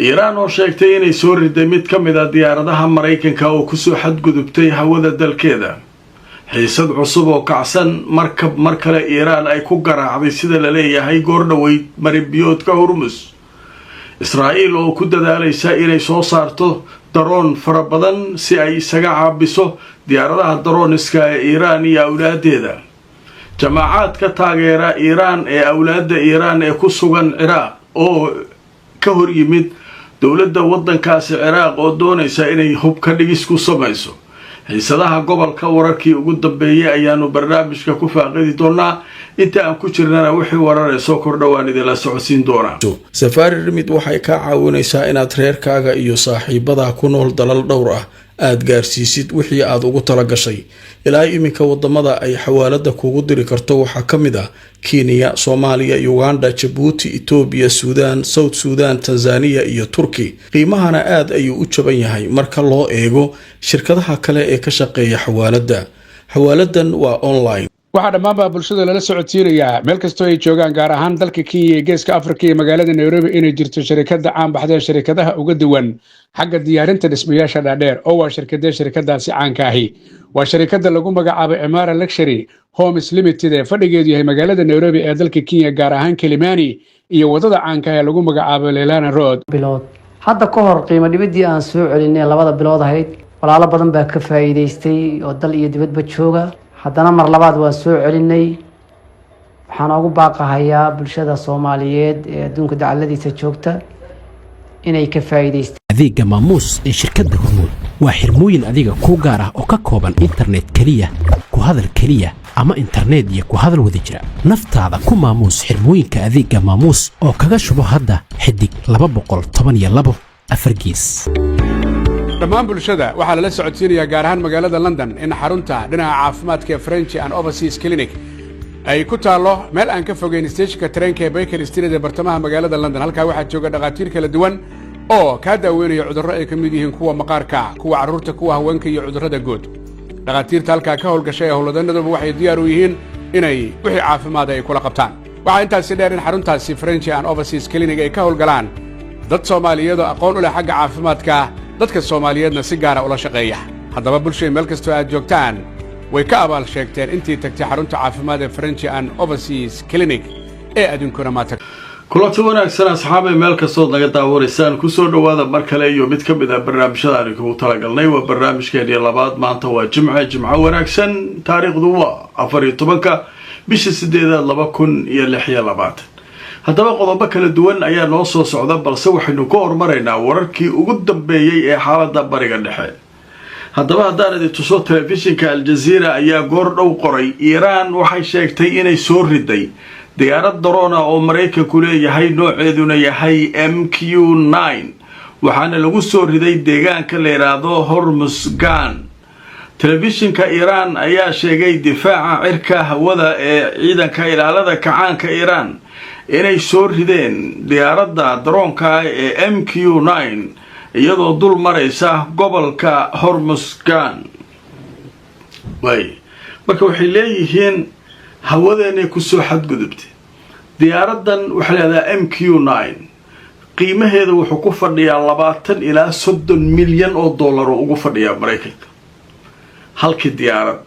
Iiraan oo sheegtay inay soo riday mid ka mid ah diyaaradaha Maraykanka oo kusoo xadgudubtay hawada dalkeeda. Xiisad cusub oo kacsan, markab mar kale Iiraan ay ku garaacday, sida la leeyahay, goor dhoweyd marinbiyoodka Hormus. Israa'iil oo ku dadaalaysa inay soo saarto daroon fara badan si ay isaga caabiso diyaaradaha darooniska ee Iiraan iyo awlaadeeda. Jamaacaadka taageera Iiraan ee awlaadda Iiraan ee ku sugan Ciraaq oo ka hor yimid dowladda waddankaasi Ciraaq oo doonaysa inay hubka dhigis ku samayso. Xiisadaha gobolka, wararkii ugu dambeeyay ayaanu barnaamijka ku faaqidi doonaa. Inta aan ku jirnana wixii wararee soo kordha waan idinla socodsiin doonaa. Safari Remit waxay kaa caawinaysaa inaad reerkaaga iyo saaxiibadaa ku nool dalal dhowr ah aad gaarsiisid wixii aad ugu tala gashay. Ilaa iminka wadamada ay xawaalada kuugu diri karto waxaa ka mid ah Kenya, Soomaaliya, Uganda, Jabuuti, Itoobiya, Suudaan, South Suudan, Tanzaniya iyo Turki. Qiimahana aad ayuu u jaban yahay marka loo eego shirkadaha kale ee ka shaqeeya xawaaladda. Xawaaladan waa online. Waxaa dhammaanbaa bulshada lala socodsiinayaa, meel kastoo ay joogaan, gaar ahaan dalka Kenya iyo Geeska Afrika iyo magaalada Nairobi, inay jirto sharikadda caan baxdee sharikadaha uga duwan xagga diyaarinta dhismayaasha dhaadheer. Oo waa shirkadee shirkadaasi caanka ahi? Waa sharikadda lagu magacaabay Cimara Luxury Homes Limited ee fadhigeedu yahay magaalada Nairobi ee dalka Kenya, gaar ahaan Kilimani iyo waddada caanka ee lagu magacaabo Leilani Road. Bilood hadda ka hor qiimo dhibidii aan soo celinay 2da bilood ahayd, walaalo badan baa ka faa'iidaystay oo dal iyo dibadba jooga. Haddana mar labaad waan soo celinay. Waxaan ugu baaqahayaa bulshada Soomaaliyeed ee adduunka dacaladiisa joogta inay ka faa'iidaystaan. Adeegga Maamuus ee shirkadda Hormuud waa xirmooyin adiga kuu gaar ah oo ka kooban internet keliya, ku hadal keliya ama internet iyo ku hadal wada jira. Naftaada ku maamuus xirmooyinka adeegga Maamuus oo kaga shubo hadda *212 4#. Dhammaan bulshada waxaa lala socodsiinayaa, gaar ahaan magaalada London, in xarunta dhinaca caafimaadka ee French and Overseas Clinic ay ku taallo meel aan ka fogeyn steeshinka tareenka ee Baker Street ee bartamaha magaalada London. Halkaa waxaa jooga dhakhaatiir kala duwan oo kaa daaweynaya cudurro ay ka mid yihiin kuwa maqaarka, kuwa carruurta, kuwa haweenka iyo cudurrada guud. Dhakhaatiirta halkaa ka howlgashay ee howlwadanaduba waxay diyaar u yihiin inay wixii caafimaada ay kula qabtaan. Waxaa intaasi dheer in xaruntaasi French and Overseas Clinic ay ka howlgalaan dad Soomaaliyeed oo aqoon u leh xagga caafimaadka, dadka Soomaaliyeedna si gaara ula shaqeeya. Haddaba bulshay, meel kastoo aad joogtaan, way ka abaal sheegteen intii tagtay xarunta caafimaad ee French and Overseas Clinic ee adinkuna maata. Kulanti wanaagsan, asxaabay, meel kastood naga daawanaysaan, kusoo dhawaada mar kale iyo mid ka mid ah barnaamijyada aan kugu talagalnay. Waa barnaamijkeenii labaad. Maanta waa Jimce, Jimco wanaagsan. Taariikhdu waa 14-ka bisha sideedaad 2026. Haddaba qodobo kala duwan ayaa noo soo socda, balse waxaynu ka hormaraynaa wararkii ugu dambeeyey ee xaaladda Bariga Dhexe. Haddaba haddaan idin tuso, telefishinka Aljaziira ayaa goor dhow qoray: Iiraan waxay sheegtay inay soo riday diyaarad daroona oo Maraykanku leeyahay, nooceeduna yahay MQ-9, waxaana lagu soo riday deegaanka la yidhaahdo Hormusgan. Telefishinka Iiraan ayaa sheegay difaaca cirka hawada ee ciidanka ilaalada kacaanka Iiraan inay soo rideen diyaaradda daroonka ee MQ-9 iyadoo dul maraysa gobolka Hormusgan. Way marka waxay leeyihiin hawadeenay kusoo xadgudubtay diyaaraddan. Waxaa leedahay MQ-9, qiimaheeda wuxuu ku fadhiyaa 20 ilaa 30 milyan oo dollar oo ugu fadhiyaa Maraykanka halkii diyaarad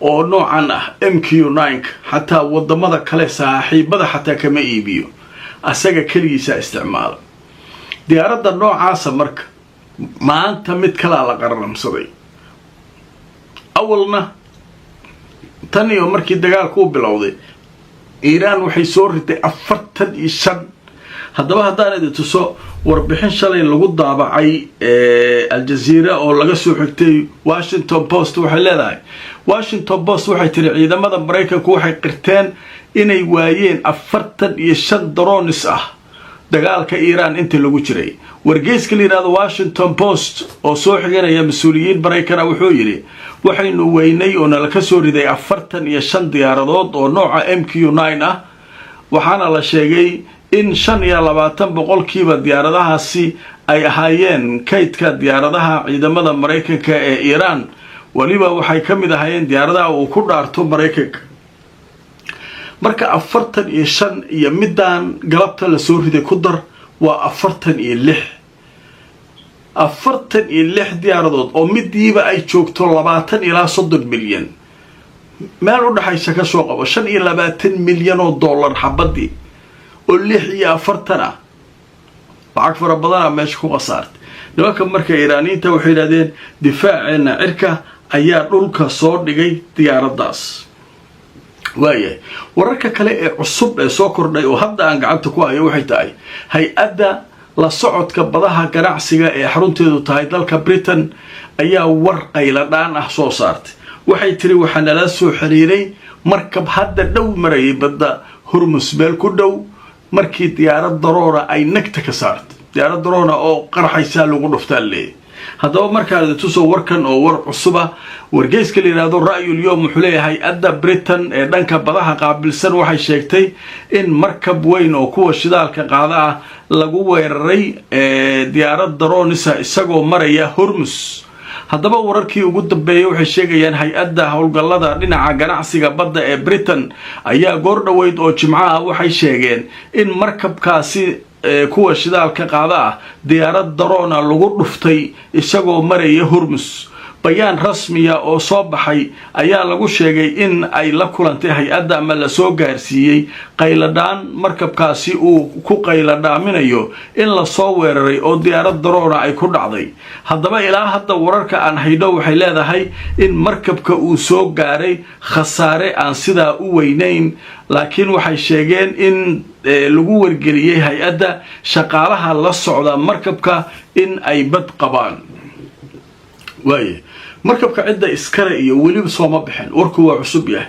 oo noocan ah. MQ-9-ka xataa wadamada kale saaxiibada xataa kama iibiyo, asaga keligiisaa isticmaala diyaaradda noocaasa. Marka maanta mid kalaa la qarramsaday. Awalna tan iyo markii dagaalkuu bilowday Iiraan waxay soo riday 45. Haddaba haddaan idin tuso warbixin shalay lagu daabacay Aljaziira oo laga soo xigtay Washington Post, waxay leedahay, Washington Post waxay tiri, ciidamada Maraykanku waxay qirteen inay waayeen 45 drones ah dagaalka Iiraan inta lagu jiray. Wargeyska la yidhahdo Washington Post oo soo xiganaya mas-uuliyiin Maraykana wuxuu yidhi, waxaynu weynay oo nala ka soo riday 45 diyaaradood oo nooca MQ-9 ah, waxaana la sheegay in 25% diyaaradahaasi ay ahaayeen kaydka diyaaradaha ciidamada Maraykanka ee Iiraan. Weliba waxay ka mid ahaayeen diyaaradaha uu ku dhaarto Maraykanka. Marka 45 iyo midaan galabta lasoo riday ku dar, waa Waa 46, 46 diyaaradood oo midiiba ay joogto 20 ilaa 30 milyan, meel u dhaxaysa ka soo qabo, 25 milyan oo dollar xabadii oo 46 ah. Lacag fara badanaa meesha ku khasaartay nimanka. Marka Iiraaniyiinta waxay yidhahdeen difaaceenna cirka ayaa dhulka soo dhigay diyaaraddaas. Waayahay, wararka kale ee cusub ee soo kordhay oo hadda aan gacanta ku hayo waxay tahay hay-adda la socodka badaha ganacsiga ee xarunteedu tahay dalka Britain ayaa war qayladhaan ah soo saartay. Waxay tiri waxaa nala soo xiriiray markab hadda dhow marayay badda Hormus meel ku dhow markii diyaarad drone ah ay nagta ka saartay. Diyaarad drone ah oo qarxaysaa lagu dhuftaa leeyahy. Haddaba markaan tuso warkan oo war cusuba, wargeyska la yidhaahdo Ra'yul Yowm wuxuu leeyahay hay-adda Britain ee dhanka badaha qaabilsan waxay sheegtay in markab weyn oo kuwa shidaalka qaada ah lagu weeraray diyaarad drones ah isagoo maraya Hormus. Haddaba wararkii ugu dambeeyay waxay sheegayaan hay-adda howlgallada dhinaca ganacsiga badda ee Britain ayaa goor dhoweyd oo Jimco ah waxay sheegeen in markabkaasi kuwa shidaalka qaada ah diyaarad drone ah lagu dhuftay isagoo maraya Hormus. Bayaan rasmiya oo soo baxay ayaa lagu sheegay in ay la kulantay hay-adda ama lasoo gaarsiiyey qayladhaan markabkaasi uu ku qayladhaaminayo in lasoo weeraray oo diyaarad drone ah ay ku dhacday. Haddaba ilaa hadda wararka aan haydho waxay leedahay in markabka uu soo gaaray khasaare aan sidaa u weynayn, laakiin waxay sheegeen in lagu wargeliyey hay-adda shaqaalaha la socda markabka in ay bad qabaan. Waaye, markabka cidda iskale iyo weliba sooma bixin, warku waa cusub yahay.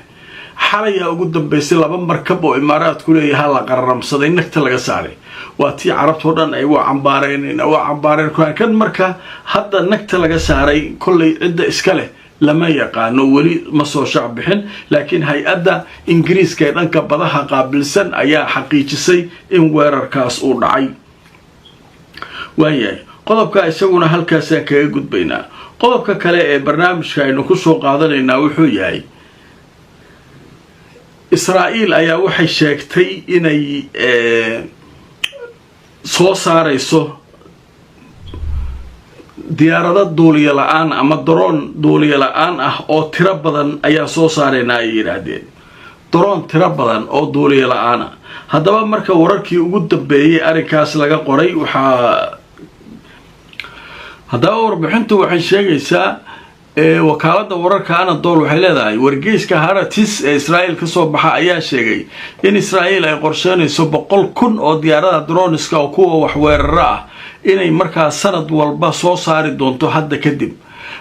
Xalayaa ugu dambaysay laba markab oo Imaaraadku leeyaha la qararamsaday, nagta laga saaray. Waa tii Carabtao dhan ay waa cambaareen, waa cambaareen kan. Marka hadda nagta laga saaray kollay cidda iska leh lama yaqaano, weli ma soo shac bixin, laakiin hay-adda Ingiriiska ee dhanka badaha qaabilsan ayaa xaqiijisay in weerarkaas uu dhacay. Waayahay, qodobka isaguna halkaasaan kaga gudbaynaa. Qodobka kale ee barnaamijka aynu ku soo qaadanaynaa wuxuu yahay Israa'iil ayaa waxay sheegtay inay soo saarayso diyaarado duuliyo la-aan ama daroon duuliyo la-aan ah oo tiro badan ayaa soo saaraynaa, ay yidhaahdeen, daroon tiro badan oo duuliyo la-aan ah. Haddaba marka wararkii ugu dambeeyey arrinkaas laga qoray waxaa haddaba warbixintu waxay sheegaysaa, wakaaladda wararka Anadol waxay leedahay wargeyska Haaretz ee Israa'iil kasoo baxa ayaa sheegay in Israa'iil ay qorsheynayso 100,000 oo diyaarada drones-ka oo kuwa waxweeraro ah inay markaa sanad walba soo saari doonto hadda kadib.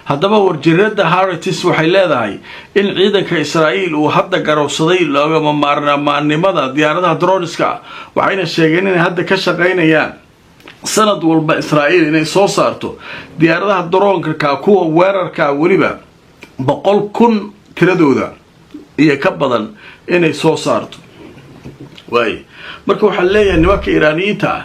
Haddaba warjirada Haaretz waxay leedahay in ciidanka Israa'iil uu hadda garowsaday loogama maarmaannimada diyaaradaha drones-ka, waxayna sheegeen inay hadda ka shaqaynayaan sanad walba Israa'iil inay soo saarto diyaaradaha daroonka kuwa weerarka, weliba 100,000 tiradooda iyo ka badan inay soo saarto. Waay, marka waxaa leeyahay nimanka Iiraaniyiinta ah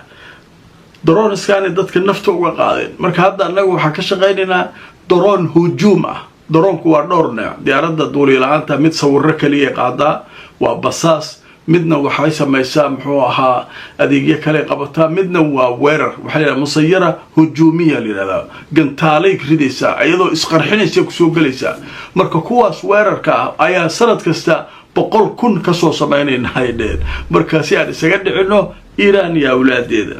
drones-kaanay dadka nafta uga qaadeen. Marka hadda annagu waxaan ka shaqaynaynaa daroon hujuum ah. Daroonku waa dhowr neec. Diyaaradda duuliya la-aanta mid sawiro kaliya qaadaa, waa basaas. Midna waxay samaysaa, muxuu ahaa, adeegyo kale qabataa. Midna waa weerar, waxaa la yidhaha مسيرة هجومية la yidhahdaa, gantaalay ridaysaa iyadoo isqarxinaysa kusoo gelaysaa. Marka kuwaas weerarka ah ayaa sanad kasta 100,000 kasoo samaynayna ay dheheen, marka si aan isaga dhicino Iiraan iyo awlaadeeda.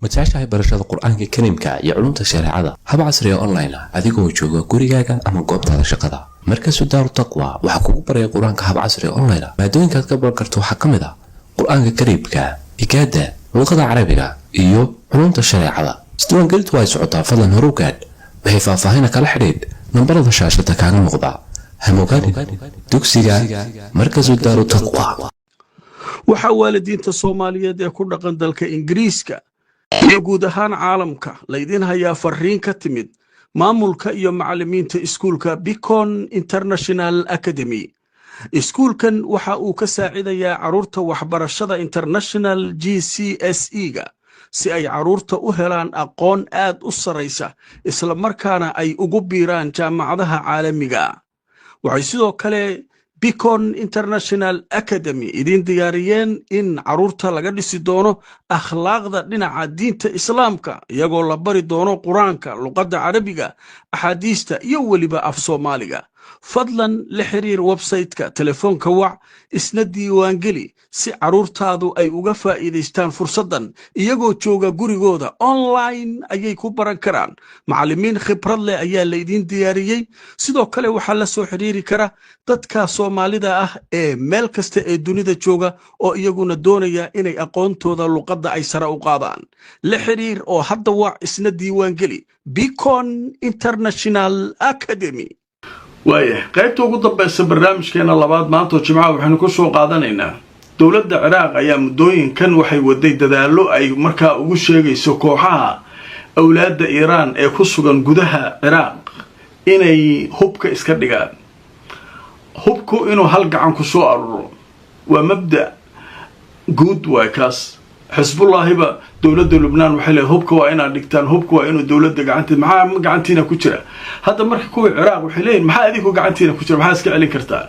Ma jeceshahay barashada Qur-aanka Kariimka iyo culumta shareecada hab casriga online ah adigoo jooga gurigaaga ama goobtaada shaqada? Markasu Daaru Taqwa waxaa kugu baraya Qur-aanka hab casriga online ah. Maadooyinkaad ka baran karto waxaa ka mid ah Qur-aanka Kariimka, higaada, luqada Carabiga iyo culumta shareecada. Isdiiwaangelintu ay socotaa, fadlan horugaadh. Waxay faahfaahina kala xidhiidh nambarada shaashada kaaga muuqda. Hamogaadhin dugsiga Markasu Daaru Taqwa. Waxaa waalidiinta Soomaaliyeed ee ku dhaqan dalka Ingiriiska iyo guud ahaan caalamka laydin hayaa fariin ka timid maamulka iyo macallimiinta iskuulka Bicon International Academy. Iskuulkan waxa uu ka saacidayaa carruurta waxbarashada International GCSE-ga si ay carruurta u helaan aqoon aad u sarraysa, isla markaana ay ugu biiraan jaamacadaha caalamiga. Waxay sidoo kale Bicon International Academy idiin diyaariyeen in carruurta laga dhisi doono akhlaaqda dhinaca diinta Islaamka, iyagoo la bari doono Qur-aanka, luqadda Carabiga, axaadiista iyo weliba af Soomaaliga. Fadlan la xiriir website-ka, telefoonka wac, isna diiwaangeli si carruurtaadu ay uga faa'iidaystaan fursaddan. Iyagoo jooga gurigooda online ayay ku baran karaan. Macallimiin khibrad leh ayaa laydiin diyaariyey. Sidoo kale waxaa la soo xiriiri kara dadka Soomaalida ah ee meel kasta ee dunida jooga oo iyaguna doonaya inay aqoontooda luqadda ay sare u qaadaan. La xiriir oo hadda wac, isna diiwaangeli Bicon International Academy. Waaya, qaybta ugu dambeysa barnaamijkeena labaad maantoo Jimcaha waxaynu ku soo qaadanaynaa dowladda Ciraaq ayaa muddooyinkan waxay waday dadaallo ay markaa ugu sheegayso kooxaha awlaadda Iiraan ee ku sugan gudaha Ciraaq inay hubka iska dhigaan. Hubku inuu hal gacan ku soo aruro waa mabda guud waay kaas. Xisbullaahiba dowladda Lubnaan waxay leedahay hubka waa inaad dhigtaan, hubka waa inuu dowladda gacanti, maxaa gacantiina ku jira? Hadda marka kuwii Ciraaq waxay leeyihin, maxaa idinku gacantiina ku jira? Maxaa iska celin kartaa?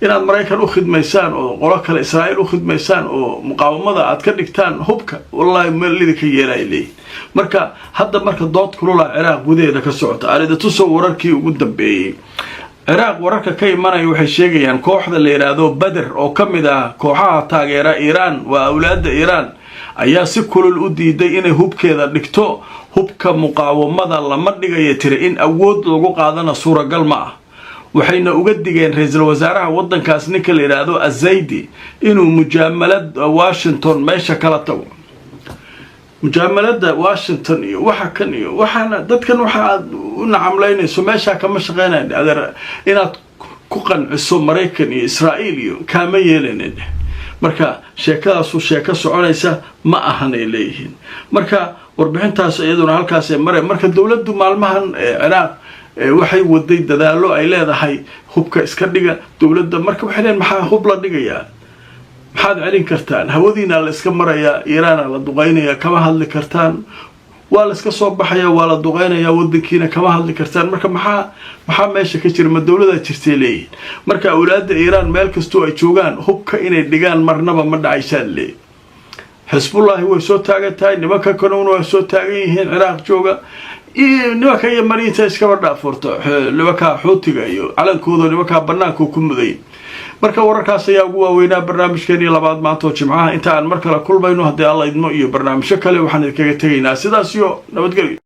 Inaad Maraykan u khidmaysaan oo qolo kale Israa'iil u khidmaysaan oo muqaawamada aad ka dhigtaan hubka, wallaahi meel idinka yeelay leeyihin. Marka hadda marka dood kulula Ciraaq gudaheeda ka socota. Aalidatuso wararkii ugu dambeeyey Ciraaq wararka ka imanaya waxay sheegayaan kooxda la yidhaahdo Bader oo ka mid ah kooxaha taageera Iiraan, waa awlaadda Iiraan, ayaa si kulul u diiday inay hubkeeda dhigto. Hubka muqaawamada lama dhigayo tiri, in awood lagu qaadana suuragal ma ah. Waxayna uga digeen ra-iisul wasaaraha waddankaas, ninka la yidhaahdo Azaydi, inuu mujaamalad Washington meesha kala tago. Mujaamalada Washington iyo waxa kan iyo waxaana dadkan waxa aad u nacamlaynayso meeshaa kama shaqeynayn, adeer. Inaad ku qanciso Maraykan iyo Israa'iil iyo kaama yeelaynin. Marka sheekadaasu sheeko soconaysa ma ahanay leeyihiin. Marka warbixintaas iyaduna halkaas mare. Marka dowladdu maalmahan Ciraaq waxay waday dadaallo ay leedahay hubka iska dhiga dowladda. Marka waxay leeyihin, maxaa hub la dhigayaa? Maxaad celin kartaan? Hawadiina la iska marayaa, Iiraana la duqeynaya, kama hadli kartaan. Waa la iska soo baxaya, waa la duqeynayaa wadankiina, kama hadli kartaan. Marka maxaa meesha ka jira? Ma dowladaa jirtay leeyihin? Marka awlaadda Iiraan meel kastoo ay joogaan hubka inay dhigaan marnaba ma dhacaysaan leeyihin. Xisbullaahi way soo taagan tahay, nimanka kanuna way soo taagan yihiin Ciraaq jooga, nimanka Yamaniinta iskaba dhaafurto, nimanka Xuutiga iyo calankooda nimankaa banaanka ku muday. Marka wararkaas ayaa ugu waaweynaa barnaamijkeenii labaad maantoo Jimcaha. Inta aan mar kale kulmayno, haddii Alla idmo, iyo barnaamijyo kale, waxaan idinkaga tegaynaa sidaas iyo nabadgelyo.